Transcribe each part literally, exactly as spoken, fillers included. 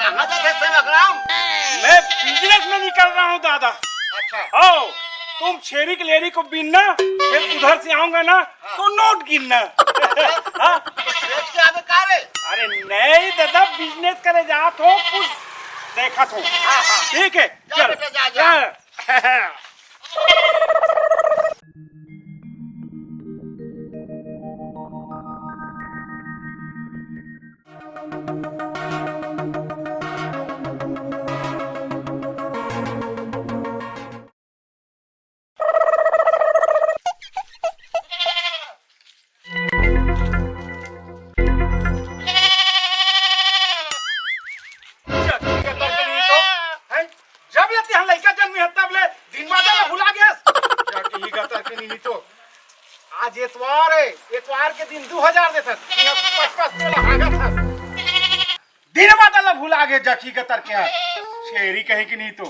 कहाँ जाते सेवक राम? मैं बिजनेस में निकल रहा हूँ दादा। अच्छा। आओ, तुम छेरी के लेरी को बीनना, फिर उधर से आऊंगा ना, हाँ। तो नोट गिनना। हाँ। बेच के आवे का रे? अरे नहीं दादा, बिजनेस करे जात हो, कुछ देखा तो। हाँ, हाँ। ठीक है, जा चल। बेटा, जा, जा। हाँ। जब ले तेहा लइका जनमे हे, तब ले दिन बादर ला भुला गेस। जब ही गतर के नहीं तो। आज एतवार हे, एतवार के दिन दू हजार देथस, इहाँ पच पच तोला हागत हस। दिन बादर ला भुला गे, जखी गतर के हे। छेरी कहीं की नहीं तो।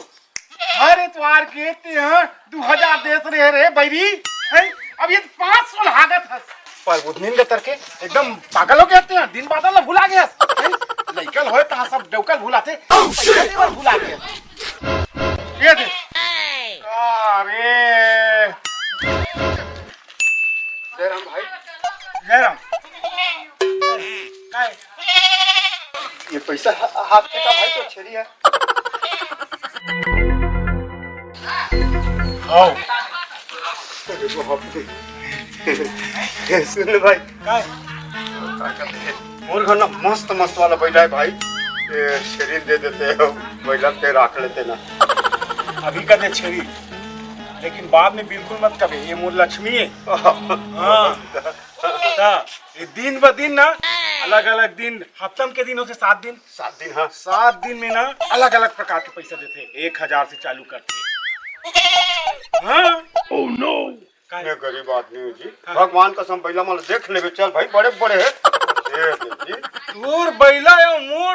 हर एतवार के तेहा दू हजार देत रहे रे बैरी, हैं? अब ये पाँच सौ लागत हस। पर बुधनीन गतर के एकदम पागल हो गया तेहा, दिन बादर ला भुला गया, हैं? लइकन होय तहाँ सब डौकल भुलाथे, पैसा देवल भुला गया। ये दे। अरे। जयराम भाई। जयराम। काय? ये पैसा हा-, हाथ के का भाई तो छेरी हे। आओ। अरे बाप रे। सुन भाई। काय? मोर घर ना मस्त मस्त वाला बैला हे भाई। ये छेरी दे देते हो, बैला ते राख लेते ना। अभी का दे छेरी, लेकिन बाद में बिल्कुल मत कबे, ये मोर लक्ष्मी हे। हाँ। ता, ये दिन ब दिन ना, अलग-अलग दिन, हफ्तम के दिन होथे सात दिन। सात दिन, हाँ। सात दिन में ना, अलग-अलग प्रकार के पैसा देथे, एक हजार से चालू करथे। हाँ। Oh no! काय? मैं गरीब आदमी हूँ जी। हाँ। भगवान कसम, बैला मन देख लेबे, चल भाई, बड़े-बड़े हे। दे दे जी। तोर बैला हे, मोर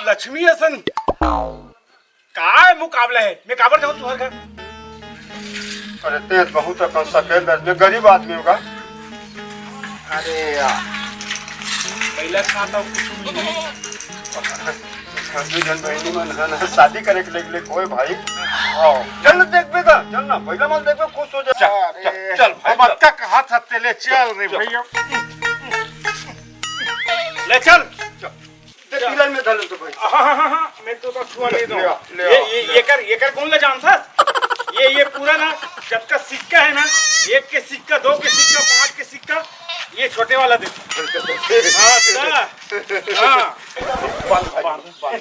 लक्ष्मी असन। काय मुकाबला हे? मैं काबर जाऊँ तुँहर घर? अरे, तें बहुत अकन सकेल दस, मैं गरीब आदमी हूँ का। अरे यार। पहिला खाता कुछ नहीं। दू झन बहिनी मन ह ना शादी करे के लेके होय भाई। आओ, चल ना देखबे का, चल ना, पहिला मन देखबे, खुश हो जा। चल, अरे, चल, चल भाई, अब चल। अतका कहा था तेले, चल रे चल। भैया। ले चल। चल। ते पिलर में धर ले तो भाई। हाँ, हाँ, हाँ, हाँ, मैं तो, तो छुआ ले, नहीं दूँ। ले आ, ले ये, आ, ये, ले आ। ये कर, ये कर कौन ले जानथस? ये, ये पूरा ना, जब का सिक्का है ना, एक के सिक्का, दो के सिक्का, पाँच के सिक्का, ये छोटे वाला दे। हाँ, अच्छा। हाँ। बांध, बांध, बांध।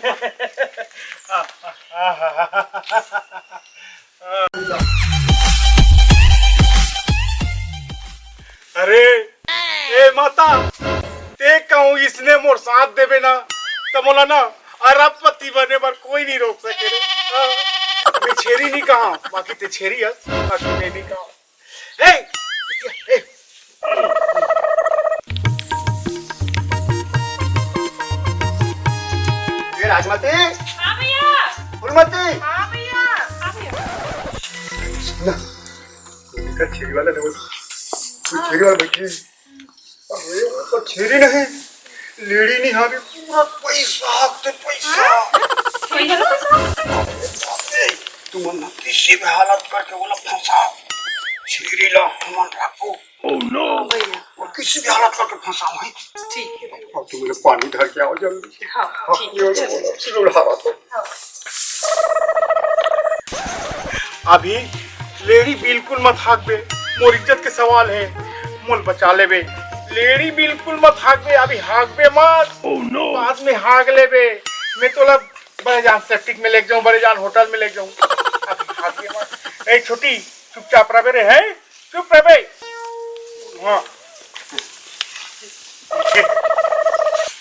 अरे, ए माता, ते कहूँ इसने मोर साथ देबे ना, त मोला ना अरबपति बने बर कोई नहीं रोक सके रे। हाँ, मैं छेरी नहीं कहा, बाकी ते छेरी हस, बाकी मैं नहीं कहा। ए, ए, ए राजमती, हाँ भैया। फूलमती। हाँ भैया। हाँ भैया। ना, इनका छेरी वाला नहीं, कोई छेरी वाला बैठे। अरे, वो तो छेरी नहीं, लेड़ी नहीं, हाँ भी पूरा पैसा हाथ दे, पैसा। हाँ? पैसा, पैसा? अरे बाप रे, तुमन ना किसी भी हालत करके ओला फंसाओ, छेरी ला हमन राखो। Oh no! भैया। और किसी भी हालत करके फंसाओ, हैं? ठीक है भैया। अब तुम लोग पानी धर के आओ जल्दी। हाँ, हाँ, ठीक है, चलो। चलो, चलो, हाँ, तो। हाँ। अभी लेड़ी बिल्कुल मत हाकबे, मोर इज्जत के सवाल है, मोल बचा लेबे। लेड़ी बिल्कुल मत हाकबे, अभी हाकबे मत। Oh no! बाद में हाक लेबे। मैं तोला बड़े जान सेप्टिक में लेके जाऊं, बड़े जान होटल में लेके जाऊं। अभी हाकबे मत। ए छोटी, चुपचाप रह बे रे, हैं? चुप रह बे। हाँ।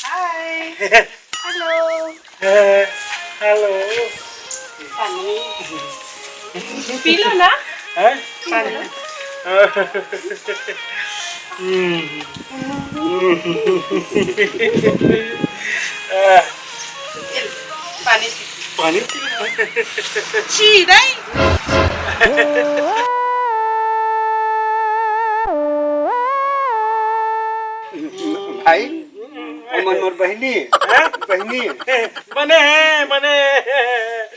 हाय। हेलो। हेलो। पानी। पी लो ना। हैं? पी लो ना। हम्म। पानी पी। पानी पी। छी, नहीं। भाई, ओमन मोर बहिनी। हैं? बहिनी। बने हैं, बने हैं।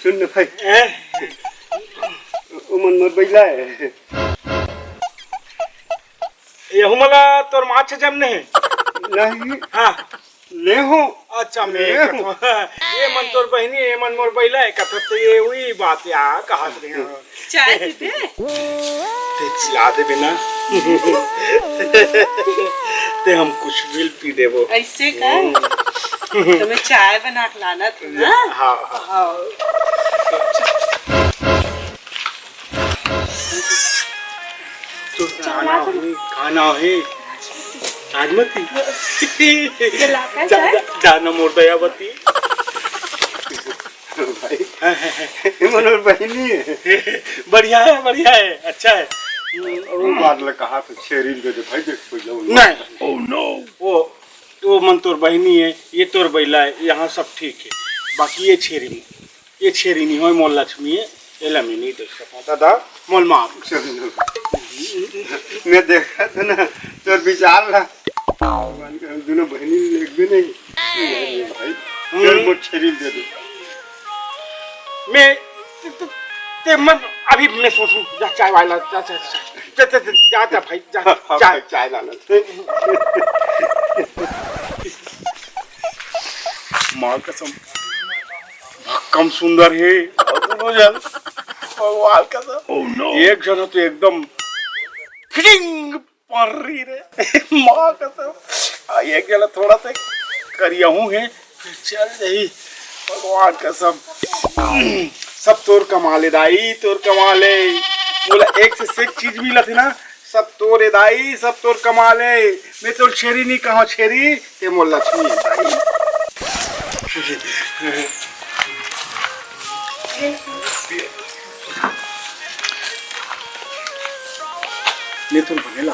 सुन न भाई। हैं? ओमन मोर बइला हे। यहू मला तोर माँ छे जमने हे? नहीं। हाँ। ले हो। अच्छा, मैं ले हो। कथों, ये मन तोर बहिनी, ये मन मोर बइला हे, कथों तो ये हुई बात या, कहा थे। चाय पीबे? ते चिल्ला दे बिना। ते हम कुछ भी पी देबो। ऐसे का? हम्म। तो मैं चाय बना के लाना था ना? हाँ, हाँ। हाँ। तो गाना ही, गाना ही। आज मत पी। जला का जा, चाय? जा, जाना मोर दयावती। भाई, हाँ, हाँ, हाँ। ये मोर बहिनी हे। बढ़िया हे, बढ़िया हे, अच्छा हे। वो बात ला कहा तो छेरी ल दे दे भाई, देख कोई जाओ। नहीं। Oh no। वो, वो मन तोर बहिनी हे, ये तोर बइला हे, यहाँ सब ठीक हे, बाकी ये छेरी नहीं। ये छेरी नहीं होय, मोर लक्ष्मी हे, एला मैं नहीं देख सकता। दादा, मोल माफ। मैं देखा था ना, तोर विचार ला। भगवान के हम दोनों बहिनी ले भी नहीं। नहीं भाई, हम्म। चल, मोर छेरी दे दे। मैं, ते, ते, ते मन, अभी मैं सोचूं, जा चाय वाला, जा, जा, जा, जा, जा, जा, जा भाई, जा, हाँ, हाँ, चाय। भाई, चाय लाना। माँ कसम, भक्कम सुंदर हे, अउ दोनों जन, भगवान कसम। Oh no। एक जन तो एकदम फिटिंग पर रही रे। माँ कसम। आ, ये गेला थोड़ा सा करियाहू हे, फिर चल जाही। भगवान कसम। सब तोर कमाल हे दाई, तोर कमाल हे। बोला एक से एक चीज मिलत हे ना, सब तोर हे दाई, सब तोर कमाल हे। मैं तोर छेरी नहीं कहा छेरी, ते मोर लक्ष्मी हे दाई। मैं तो बने ला।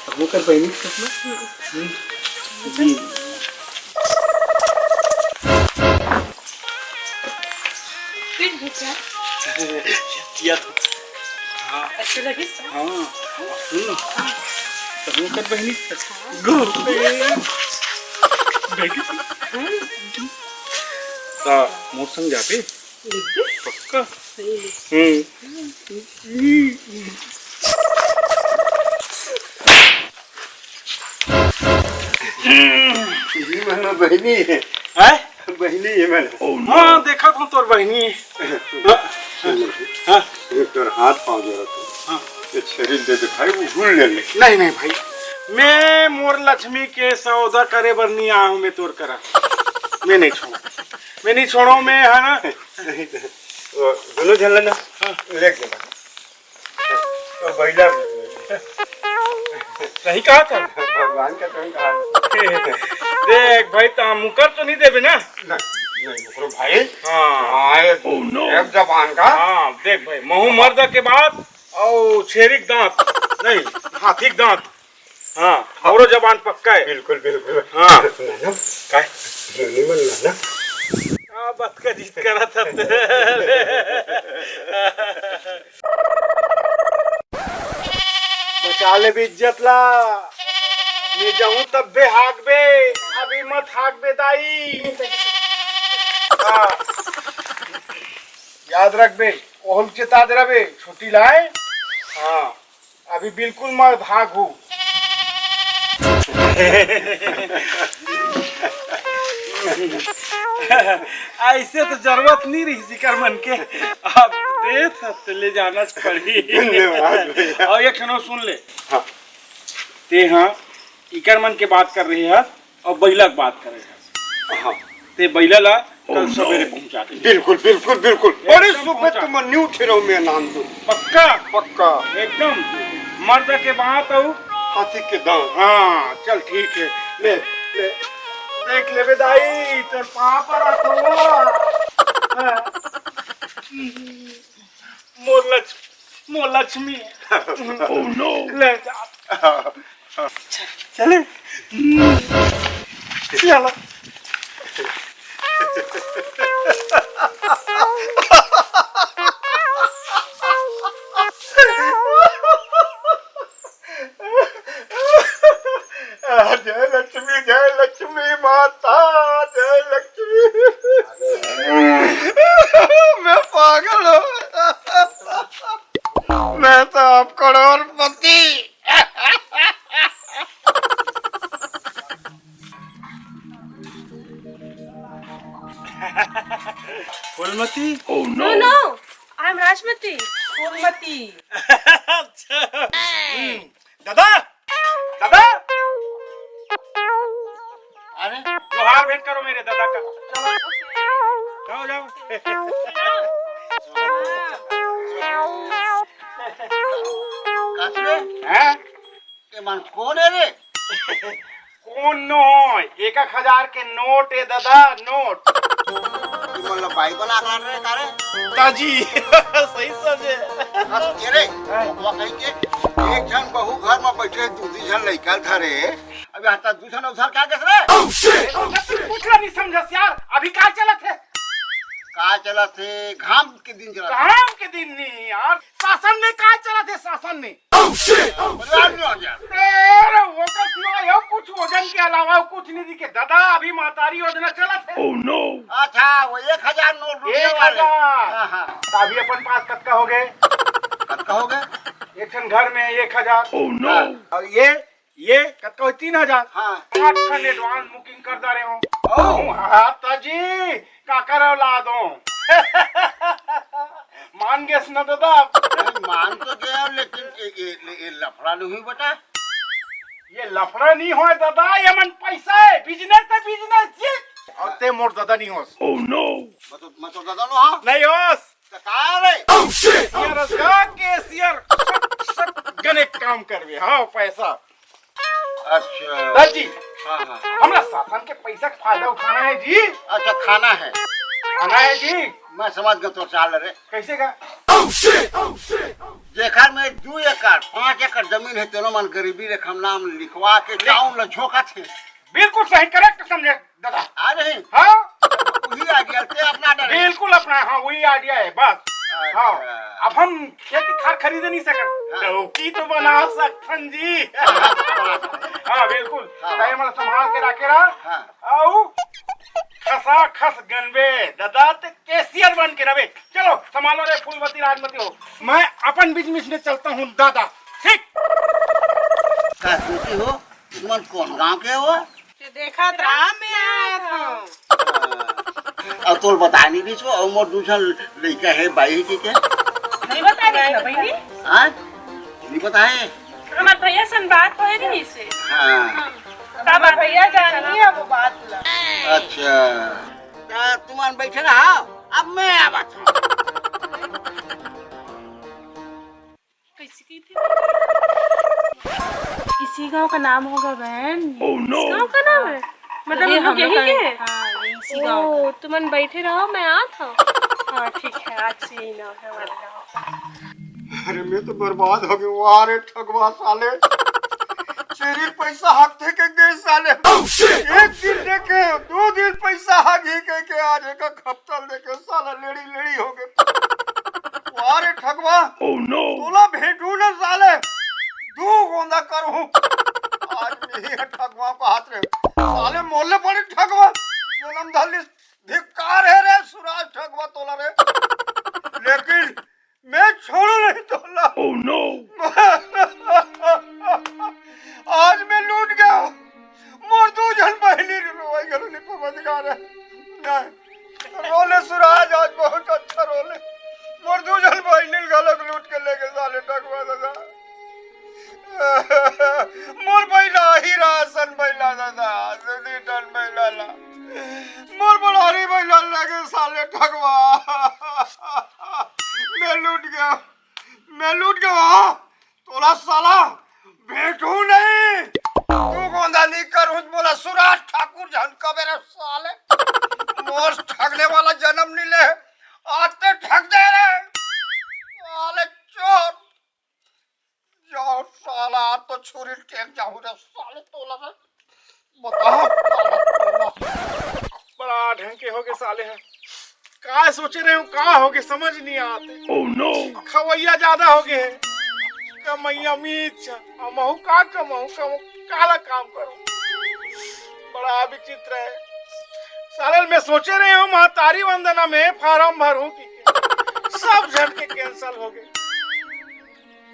अब वो कर बहिनी। हम्म। जी। फिर भैया। किया तो। हाँ। अच्छा लगे? हाँ। सुन ना। हाँ। तो वो कर बहिनी। हाँ। गो। देखी? हाँ। ता मोर संग जाबे? बिल्कुल। पक्का? सही में। हम्म। ये मन बहिनी हे। हैं? बहिनी हे मन। हाँ, देखत हूँ तोर बहिनी। हाँ। ये तोर हाथ पाँव जोड़त हूँ। हाँ। ये छेरी दे दे भाई, वो भूल ले ले। नहीं, नहीं भाई, मैं मोर लक्ष्मी के सौदा करे बर नहीं आया हूँ मैं तोर करा। मैं नहीं छोड़ो, मैं नहीं छोड़ो, मैं, है ना? नहीं, नहीं। वो दोनों झन लेना। हाँ। लेके जा। तो बैला भी। सही कहा था। भगवान का तुम कहा। देख भाई, ता मुकर तो नहीं देबे ना? नहीं, नहीं, मुकरो भाई। हाँ। हाँ, ये Oh no। एक जबान का। हाँ, देख भाई, महू मर्द के बात और छेरी के दांत, नहीं, हाथी के दांत। हाँ, हमरो जबान पक्का है। बिल्कुल, बिल्कुल। हाँ। नाना, काय? नहीं मन नाना। हाँ, बात का जिद करा था ते। बचा लेबे इज्जत ला। मैं जाहूँ तब बे हाकबे, अभी मत हाकबे दाई। हाँ। याद रखबे, ओहू ल चेता दे रहिबे, छुट्टी लाए। हाँ। अभी बिल्कुल मत भागू। ऐसे तो जरूरत नहीं रही जिकर मन के। अब देत हस त ले जाना च पड़ही। धन्यवाद भैया। और एक ठन सुन ले। हाँ। ते हाँ, इकर मन के बात कर रहे हस और बैला के बात कर रहे हस। हाँ। ते बैला ला कल सवेरे पहुंचा दे। बिल्कुल, बिल्कुल, बिल्कुल। बड़ी एकदम सुबह पहुंचा। तुम न्यू ठेरो में नाम दो। पक्का? पक्का। एकदम। मर्द के बात हो। हाथी के दांत। हाँ, चल ठीक है। ले, ले। देख लेबे दाई, तोर पाँव परत हो। हाँ। मोर लक्ष्मी, मोर लक्ष्मी। Oh no। ले जा। चले। चलो। No, no, I am Rajmati. Phoolmati. अच्छा। हम्म। दादा, दादा। अरे, जोहार भेंट करो मेरे दादा का। चलो। जाओ, जाओ। कस रे? हैं? ये मन कोन हे रे? कोन नो? एक एक हजार के नोट हे दादा, नोट। तुमन ला बाई बना कर रे, का रे? दाजी, सही समझे। कस के रे? हैं? भगवा कहीं के, एक झन बहू घर में बैठे, दू दी झन लइका धरे। अबे आता दू झन उधार क्या कस रे? कुछ नहीं समझस यार, अभी का चलत हे? का चलत हे? घाम के दिन चलत हे। घाम के दिन नहीं यार, शासन में का चलत हे, शासन में? परिवार में हो गया। तेरे ओकर सिवा यो कुछ वजन के अलावा कुछ नहीं दिखे। दादा, अभी महतारी योजना चलत हे। अच्छा, वो एक हजार नोट रुपये एक वाले। हजार। हाँ, हाँ। तो अभी अपन पास कतका हो गए? कतका हो गए? एक ठन घर में एक हजार। हाँ। और ये, ये कतका हो? तीन हजार। हाँ। आठ ठन advance booking कर डारे हो। ओ। हाँ, ताजी, काकर औलाद हो। मान गेस न दादा। नहीं, मान तो गया, लेकिन ये, ये, ये लफड़ा नहीं हुई बेटा। ये लफड़ा नहीं होय दादा, ये मन पैसा हे, business हे, business जी। और ते मोर दादा नहीं होस। मतलब, मैं तो दादा नो हाँ। नहीं होस। तो का रे? केसियर हस का, केसियर। सट, सट, गने काम करबे, हाँ, पैसा। अच्छा। दाजी, हाँ, हाँ। हमरा शासन के पैसा के फायदा उठाना हे जी। अच्छा, खाना हे। खाना हे जी। मैं समझ गया तो चाल रे। कैसे का? जेकर में दू एकड़, पाँच एकड़ जमीन हे, तेनो मन गरीबी रेखा म नाम लिखवा के चाउर ल झोंकत हे। बिल्कुल सही, correct समझे दादा। आ रही? हाँ? वही idea ते अपना डाले। बिल्कुल अपना, हाँ, वही idea हे, बस। अच्छा। हाँ, अब हम खेती खार खरीदे नहीं सकन, हाँ। डौकी तो बना सकथन जी। हाँ, हाँ, बना सकथन। हाँ, बिल्कुल। हाँ। ताई मन ल संभाल के राखे रहा। हाँ। अउ खसा खस गनबे, दादा ते केसियर बन के रबे। चलो, संभालो रे फूलमती राजमती हो, मैं अपन business में चलता हूँ दादा। ठीक। का सोची हो? तुमन कोन गांव के हो? ते देखत रहा, मैं आया था। अउ तोर बतानी भी छो, अउ मोर दू झन लइका हे, बाई के के। नहीं बताए रहा, बहिनी? हाँ? नहीं बताए? हमार भैया सन बात होए रही से। हाँ। का बात? भैया जानिए अब बात ला। अच्छा। त तुमन बैठे रहा, अब मैं आवत हूँ। कैसे की थी? इसी गांव का नाम होगा बहन। Oh no! इस गांव का नाम है? मतलब अरे, हम लोग हम लोग यही का के? हाँ, यही इसी गांव का। ओ, तुमन बैठे रहो, मैं आत हूँ। हाँ, ठीक है, आज से यही नाम है हमारा गांव। अरे, मैं तो बर्बाद हो गया। वाह रे ठगवा साले, तेरी पैसा हाथ के गए साले। Oh, shit! एक दिन देखे, दो दिन पैसा हागी के, के आज एक हफ्ता देखे, साला लेड़ी लेड़ी हो गए। वाह रे ठगवा। Oh no! तोला भेंटू न साले, दू गोंदा करूँ। आज नहीं है ठगवा को हाथ रे। साले मोले पड़े ठगवा। जन्म धलिस, धिक्कार है रे सुराज ठगवा तोला रे। लेकिन मैं छोड़ू नहीं तोला। Oh no! आज मैं लूट गया। मोर दू झन बहिनी रोवई घलो नहीं पबंद गा रहे। नहीं। रोले सुराज आज बहुत अच्छा रोले। मोर दू झन बहिनी घलो लूट के लेगे साले ठगवा दादा। मोर बहिला हीरा सन बहिला दादा, सुधी टन बहिला ला। मोर बड़ारी बहिला लगे साले ठगवा। मैं लूट गया, मैं लूट गया। तोला साला भेंटू नहीं। तू गोंदा नहीं करूँ, मोला सुराज ठाकुर झन कबे रे साले। मोर ठगने वाला जन्म नहीं ले। आज ते ठग दे रे। साले चोर। जाओ साला, आज तो छुरी टेक जाहूँ रे साले तोला रे। बता, साला तोला। बड़ा ढंग के होगे साले ह। का सोचे रहे हो, का होगे, समझ नहीं आते। Oh no! खवैया ज्यादा होगे हे, कमैया मीच ह। हमहू का कमाऊँ, कम काला काम करूँ। बड़ा विचित्र है। साले मैं सोचे रहे हूँ महतारी वंदना में form भरूँ कि सब झन के cancel होगे।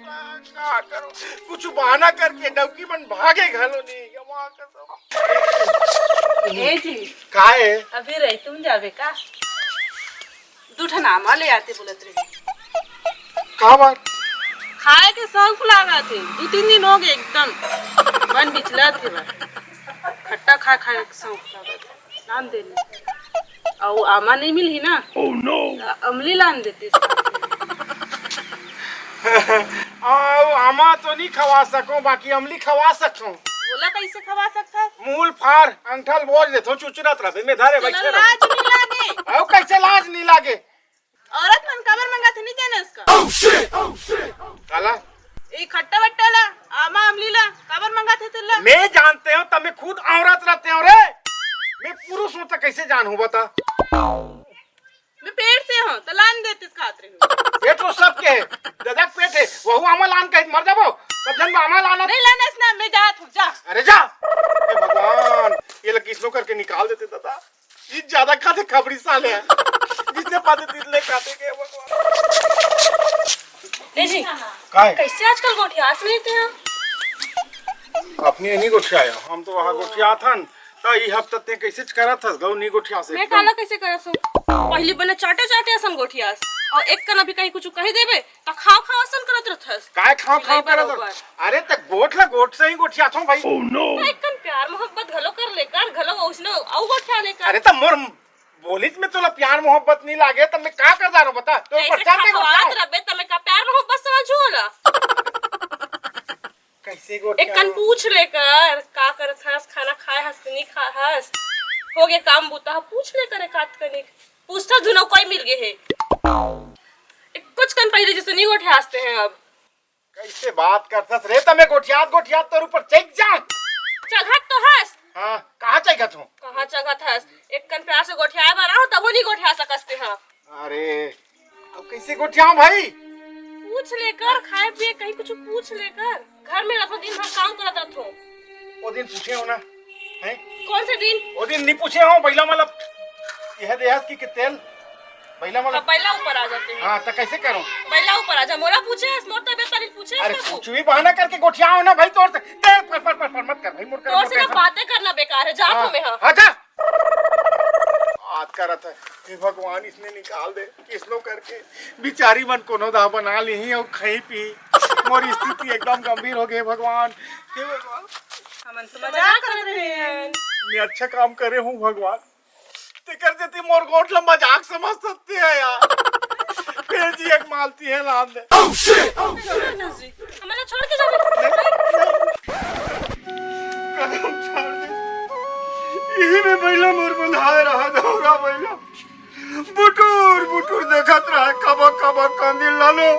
का करो, कुछ बहाना करके डौकी मन भागे घलो नहीं, गवा कसम। ए जी, का है? अभी रही तुम जावे का? दू ठन आमा ले आते बोलत रहे। का बात? खाए के शौक लागत हे, दू तीन दिन हो गए एकदम मन बिचलत हे बा। खट्टा खा खा के शौक लागत हे, लान देने। अउ आमा नहीं मिलही ना, त अमली लान देते। अउ आमा तो नहीं खवा सको, बाकी अमली खवा सकथो। बोला कैसे खवा सकता? मूल फार अंगठल बोझ देथो, चुचुरत रहे में धरे चला, बैठे रहो। लाज नहीं लागे। अउ कैसे लाज नहीं लागे? औरत मन काबर मंगाथे नहीं जाने उसका? काला? ए खट्टा वट्टा ला, आमा अमली ला काबर मंगाथे तेला? मैं जानते हूँ, तब मैं खुद औरत रहते हूँ रे। मैं पुरुष हूँ तो कैसे जानहूँ बता? मैं पेट से हूँ तो लान देते खात रहे हूँ। पेट तो सबके है, दादा के पेट है, वहू आमा लान कहे मर जाबो। सब जन आमा लाना। नहीं लाना इसना, मैं जात हूँ, जा। अरे जा। हे भगवान, ये लोग किसनो करके निकाल देते दादा। ये ज्यादा खाते खबड़ी साले हैं। जितने पाते तितने खाते के भगवान। ए जी, काय? कैसे आजकल गोठियास नहीं थे आप? अपनी नहीं गोठियाया, हम तो वहाँ गोठियात हन। त ई हफ्ता ते कैसे करत हस गौ नहीं गोठियासे मैं एकदम। काला कैसे करत हूँ? पहली बने चाटे चाटे असन गोठियास, और एक कन अभी कहीं कुछ कही देबे त खाव खाव असन करत रहथस। काय खाव खाव सिलाई करत बरोबर। हस? अरे त गोठ ला गोठ से ही गोठियाथो भाई। त एक कन प्यार मोहब्बत घलो कर लेकर, घलो उसने अउ गोठिया लेकर। अरे त मोर बोलिच में तोला प्यार मोहब्बत नहीं लागे त मैं का कर डारो बता? तो ऐसे ऊपर चढ़ के खखवात गोठियाओ। रबे त मैं का प्यार मोहब्बत समझू ओला? कैसे गोठिया? एक कन पूछ लेकर का करत हस, खाना खाए हस कि नहीं खा हस, हो गए काम बूता ह, पूछ लेकर एक आध कनिक। पूछता धुनो कोई मिल गए है। एक कुछ कन पहले जैसे नहीं गोठियासते हैं अब। कैसे बात करथस रे? त मैं गोठियात गोठियात तोर ऊपर चढ़ जाऊं। चघत तो हस। हाँ, कहाँ चघत हूँ? कहाँ चघत हस? एक कन प्यार से गोठियाए बर आहो, तबो नहीं गोठिया सकस ते हाँ। अरे, अब कैसे गोठियाऊं भाई? पूछ लेकर, खाए पिए कहीं कुछ पूछ लेकर। घर में रखो, दिन भर काम करत रखो। वो दिन पूछे हो ना, हैं? कौन से दिन? वो दिन नहीं पूछे हो, बैला मतलब यह देहस की, कि तेल बैला मतलब अब बैला ऊपर आ जाते हैं। हाँ, तो कैसे करूं? बैला ऊपर आ जा, मोला पूछे हस, मोर तबियत पानी पूछे हस अरे, तू? कुछ भी बहाना करके गोठियाओ ना भाई, तोर से, ए, पर, पर, पर, पर मत कर भाई, मोर कर, तोर मोर से ना कर। बातें करना बेकार है, जा हाँ, तो मैं हाँ। हाँ, जा। बात करत है, हे भगवान, इसने निकाल दे, किसनो करके। बिचारी मन कोनो दा बना ली और खाई पी। मोर स्थिति एकदम गंभीर हो गई, भगवान। हे भगवान। हमन तो मजाक करत रहे हैं। मैं अच्छा काम करे हूँ, भगवान। तेकर सेती मोर गोठ ला मजाक समझ सकते हैं यार। फिर जी एक मालती है लान दे। हमन ला छोड़ के जाबे। कदम छोड़ दे। इही में बैला मोर बंधाए रहा, दौरा बैला। बुटुर बुटुर देखत रहा, कबा कबा कांदी लालो।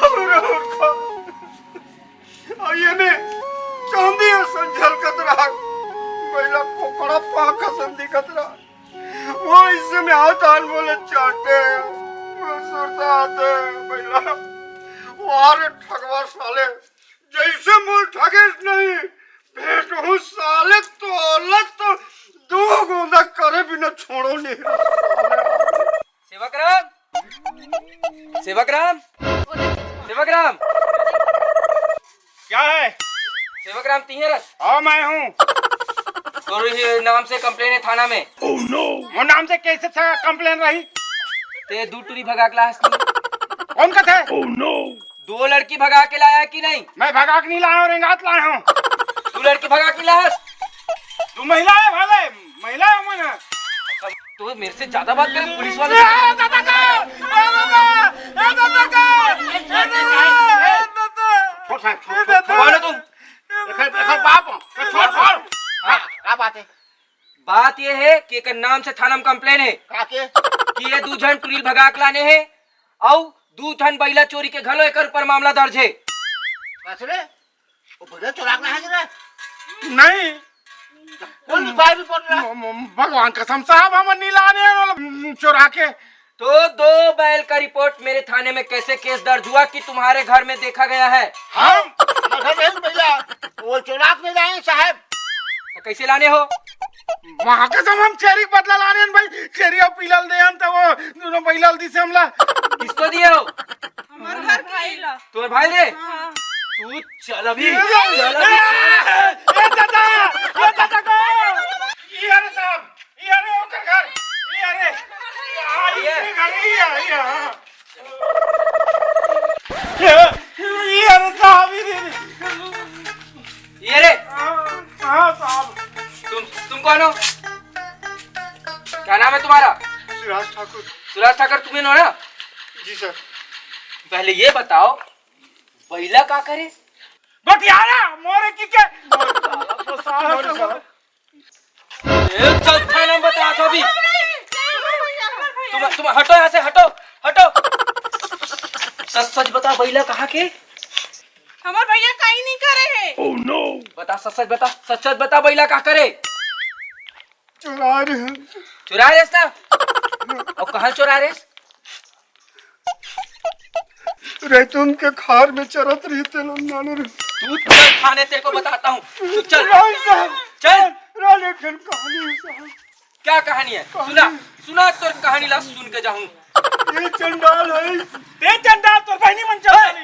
और, और का। और ये में चांदी असन झलकत रहा। बैला कोकड़ा पाख असन दिखत रहा। वो इससे में हाथ आन बोले चाटे। वो सुरता आते बैला। वारे ठगवा साले। जैसे मोल ठगेस नहीं, भेंट हूँ साले, तोला तो दो गोंदा करे बिना छोड़ो नहीं। सेवक राम, सेवक राम, सेवक राम। क्या है? सेवक राम, तिहे रस। हाँ, मैं हूँ। तोर ही नाम से कंप्लेन है थाना में। वो नाम से कैसे था कंप्लेन रही? ते दू टुरी भगा के लाहस नहीं। कौन का था? दो लड़की भगा के लाया कि नहीं? मैं भगा के नहीं लाया हूँ, रेंगात लाया हूँ। दो लड़की भगा के लाहस। तू महिला है भाले, महिला है मन। तो मेरे से ज्यादा बात करे पुलिस वाले। ए दादा का, ए दादा का, ए दादा का, ए दादा। छोड़ साहब, छोड़, छोड़, छोड़। कौन हो तुम? देखो, देखो बाप, छोड़, छोड़। हाँ, क्या बात है? बात ये है कि एकर नाम से थाना में कंप्लेन है का के? कि ये दू झन टुरी ल भगा के लाने हे अउ दू ठन बैला चोरी के घलो एकर ऊपर मामला दर्ज है। कस रे? वो बैला चोरा के लाने हे रे? नहीं। कौन लिखवाए रिपोर्ट ला? म-, म-, भगवान कसम साहब, हम नहीं लाने हैं, चोरा के। तो दो बैल का रिपोर्ट मेरे थाने में कैसे केस दर्ज हुआ कि तुम्हारे घर में देखा गया है? हम? मगर नहीं बैला, वो चोरा के नहीं लाए साहब। तो कैसे लाने हो? वहाँ के सब हम छेरी के बदला लाने हैं भाई, छेरी और पीलल दे हम तो वो दोनों बैलल दी से हमला। किसको दिए हो? हमारे घर भाई ला। तुम्हारे भाई रे? हाँ। तू चल अभी, ए, चल अभी। ए, ए, दादा, ए, दादा को। ये रे साहब, ये रे ओकर घर, ये रे। ये, ये, ये, अरे साहब, ये, ये, ये रे। हाँ, हाँ साहब। तुम, तुम कौन हो? क्या नाम है तुम्हारा? सुराज ठाकुर। सुराज ठाकुर तुम्ही हो ना? जी सर। पहले ये बताओ, बइला का करे? बटियाला, मोरे की के? मोरे साहब। ए, चल थाना में बता तो अभी। तुम, तुम हटो यहाँ से, हटो, हटो। सच सच बता, बइला कहाँ के? हमर भैया कहीं नहीं करे है। बता, सच सच बता, सच सच बता, बइला का करे? चुरा रहे हैं। चुरा रहे ना? और कहाँ चुरा रहे? रैतून के खार में चरत रहिते लो नाने रे। तू चल थाने, तेरे को बताता हूँ। तू चल। राय साहब, चल। राय एक ठन कहानी है साहब। क्या कहानी है? कहानी। सुना, सुना तोर कहानी ला सुन के जाहूँ। ये चंडाल है। ते चंडाल तोर बहिनी मन चंडाल है।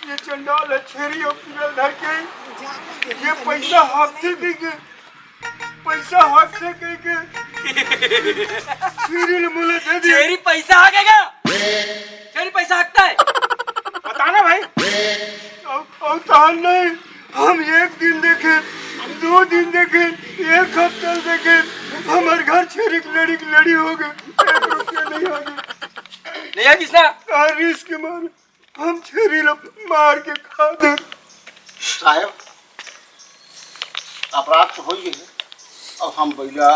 ये चंडाल है, छेरी और पियल धर के ये पैसा हाथ से दे के पैसा हाथ से कह के छेरी ले मोला दे दे। छेरी पैसा हाकेगा? छेरी पैसा हाकता है? बताना भाई। अब, अब तान नहीं, हम एक दिन देखे, दो दिन देखे, एक हफ्ता देखे, हमारे घर छेरी की लड़ी की लड़ी हो गई, एक रुपया नहीं आ गया। नहीं आ किसना? रिस्क के मारे हम छेरी ला मार के खा दे। साहेब, अपराध तो हो ही गए, अब हम बइला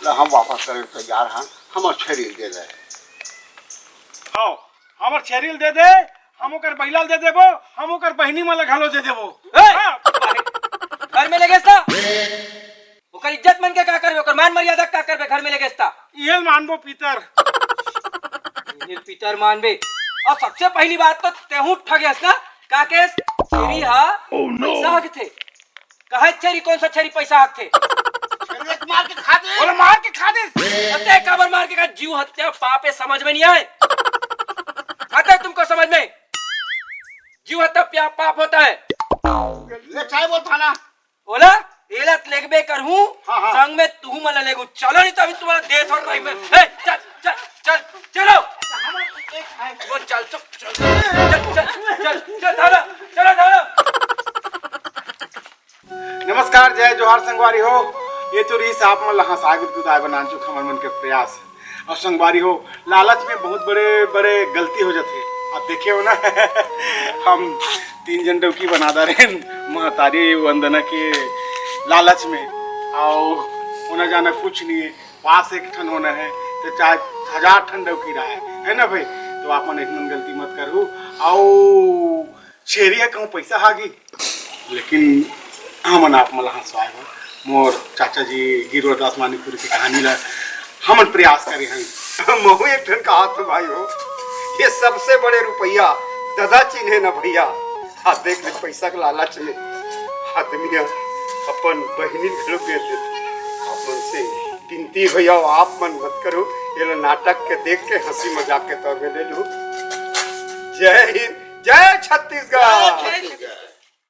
ला हम वापस करे तैयार हैं, हम छेरी दे दे। आओ, हमर छेरी दे दे, हम ओकर बइला दे देबो, हम ओकर बहिनी मन ला घलो दे देबो। ए! हाँ। घर में ले गेस ता? ओकर इज्जत मन के का करबे, ओकर मान मर्यादा का करबे, घर में ले गेस ता? इहेल मानबो पितर। इहेल पितर मानबे। और सबसे पहली बात तो तेहू ठगेस ना, का केस छेरी हा पैसा हकथे। कहे छेरी, कौन सा छेरी पैसा हकथे? छेरी एक मार के खा दे। बोले मार के खा दे। अते काबर मार के खा, जीव हत्या पाप है, समझ में नहीं आए। आता है तुमको समझ में? जीव हत्या प्या-, पाप होता है। ले चाहे बोल थाना। ओला, एला त लेगबे करहूं, हाँ, हाँ। संग में तुहू मन ला लेगू। चलो नहीं तो अभी तुम्हारा दे थोड़ा भाई मैं। ए, चल, चल, चल, चलो। वो चल, चल, चल, चल, चल, चल, चल, चलो, चलो। नमस्कार, जय जोहार संगवारी हो। ये तो रहीस आप मन ला हंसाए गुदगुदाए बनान चुक हमर मन के प्रयास। और संगवारी हो, लालच में बहुत बड़े बड़े गलती हो जाथे। आप देखे हो ना, हम तीन जन डौकी बना डारेन महतारी वंदना के लालच में, और होना जाना कुछ नहीं है। पास एक ठन होना है, तो चाहे हजार ठन डौकी रहा है, है ना भाई? तो आप मन एक मन गलती मत करू। आओ छेरी है कहूँ पैसा हागी, लेकिन हमन आप मन ला हंसवाए बर मोर चाचा जी गिरवर दास मानिकपुरी के कहानी ला हमन प्रयास करे हन। महू एक ठन कहात हूँ भाई हो, ये सबसे बड़े रुपया ददा चिन्हे न भैया। आ देख ले पैसा के लालच में आदमी ह अपन बहिनी घलो बेच देथे। आप मन से विनती भैया, आप मन मत करो, ये लो नाटक के देख के हंसी मजाक के तौर में ले लो। जय हिंद, जय छत्तीसगढ़।